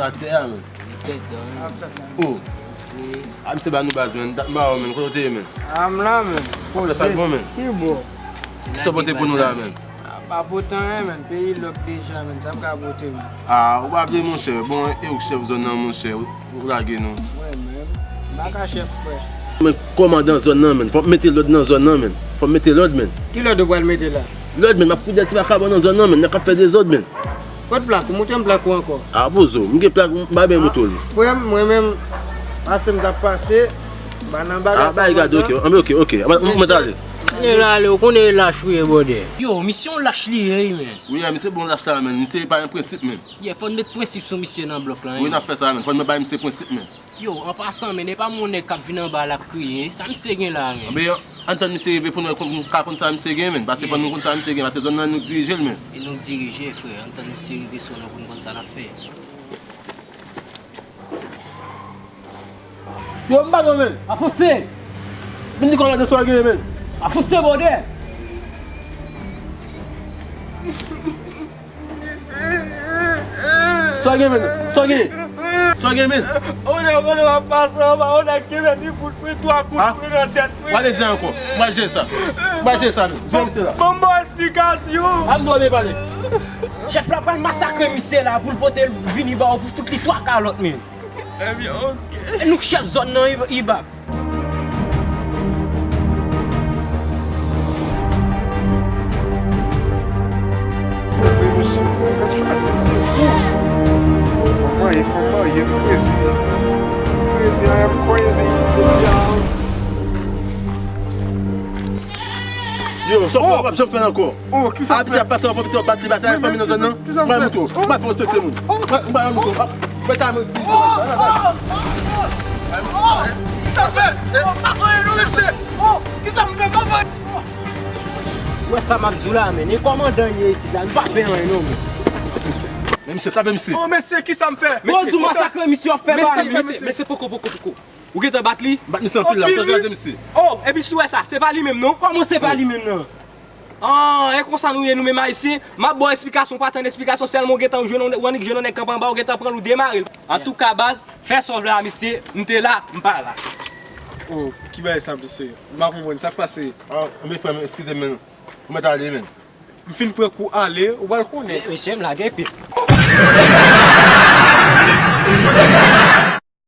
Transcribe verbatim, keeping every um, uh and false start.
Atè a, men. Li pèdan, men. Oh. Se A, misye ba nou baz, men. Dat m ba ou, men. Kote w te ye, men? A, m la, men. Poze. Sa bon, men? Ki bò? Kisa w pote pou nou la, men? A, pa pote anyen, men. Peyi lòk deja, men. Sa m ka pote, men? A, ou pa vle, monchè. Bon, e ou k chèf zòn nan, monchè. Ou, ou lage nou. Mwen menm. M pa ka chèf, frè. Men kòmandan zòn nan, men. Fò m mete lòd nan zòn nan, men. Fò m mete lòd, men. Ki lòd ou pral mete la? Lòd, men. M ap koudè ti vakabon nan zòn nan, men. Nèg k ap fè dezòd, men. Kot plak ou? Montre m plak ou ankò. A, bozo, m gen plak, m pa byen mouto li. Frè m, mwen menm, pase m t ap pase, m pa nan bagay. A, bay gade, ok, anben, ok, ok. Mwen, mwen ale. Konnen l ale, ou konnen e lach ou ye, bwòdè. Yo, misye yon lach li ye, wi, men. Wi, a, misye bon lach la, men. Misye pa gen prensip, men. Ye, fò n met prensip sou misye nan blòk la, wi, wi, n ap fè sa, men. Fò n bay misye prensip, men. Yo, an pasan, men, e pa m yon nèg k ap vin anba la ap kriye. Sa misye gen la, men? Anben, ann tann misye rive pou nou konn, ka konn sa misye gen, men. Paske fò nou konn sa misye gen, paske zòn nan nou k dirije l, men. E nou k dirije, frè. Ann tann misye rive sou nou pou n konn sa n ap fè. Yo, m pa non, men. Afonse! Vin di kòmandan sa w gen, men. Afonse, bwòdè! Sa w gen, men? Sa w gen? Sa w gen, men? Onè, onè, w ap pase anba, onè, kenbe ni kout pwen, twa kout pwen nan tèt, wi. W ale di ankò. M pral jere sa. M pral jere sa, men. Jere misye la. Ban m ba w esplikasyon. A m dwe pale. Chèf la pral masakre misye la pou l pote l vini ba w pou fout li twa kalòt, men. Ebyen, ok. E nou k chèf zòn nan, Ibab. Leve nou sou mwen, gad chwazi mwen. Fò m marye, fò m marye, m prese. M prese, I am crazy. Yo, sa w fè, w p ap janm fè l ankò. Oh, kisa w fè? Piti ap pase, w ap piti w ap bat li, bat li, fanmi nan zòn nan. Kisa w fè? M pral moutre w. M pral fè w respekte moun. M pral moutre w. Fè sa, mwen di. Kisa w fè? M pa konnen non, mesye. Kisa m fè? M pa konnen. Ou wè sa m ap di w la, men. E kòmandan ye isit la, nou pa fè anyen non, men. Men misye, tape misye. Oh, mesye, kisa m fè? Bon, di w masakre misye w ap fè ba li. Mesye, mesye, poko, poko, poko. Ou gentan bat li? M bat misye anpil la, ou kraze misye. Oh, epi si w wè sa, se pa li menm non? Kòman se pa li menm nan? Ah, e konsa nou ye nou menm Ayisyen? M ap ba w esplikasyon, ou pa tann esplikasyon, sèlman ou gentan jwenn yon, ou annik jwenn yon nèg kanpe anba, ou gentan pran l, ou demare l. Antouka, baz, fè sa w vle a misye, m te la, m pa la. Oh, ki bagay sa, mesye? M pa konprann, sa k pase? Ah, men frè m, eskize m, men. Ou mèt ale, men. M fin pran kou ale, ou pral konnen. Mesye, m lage pye.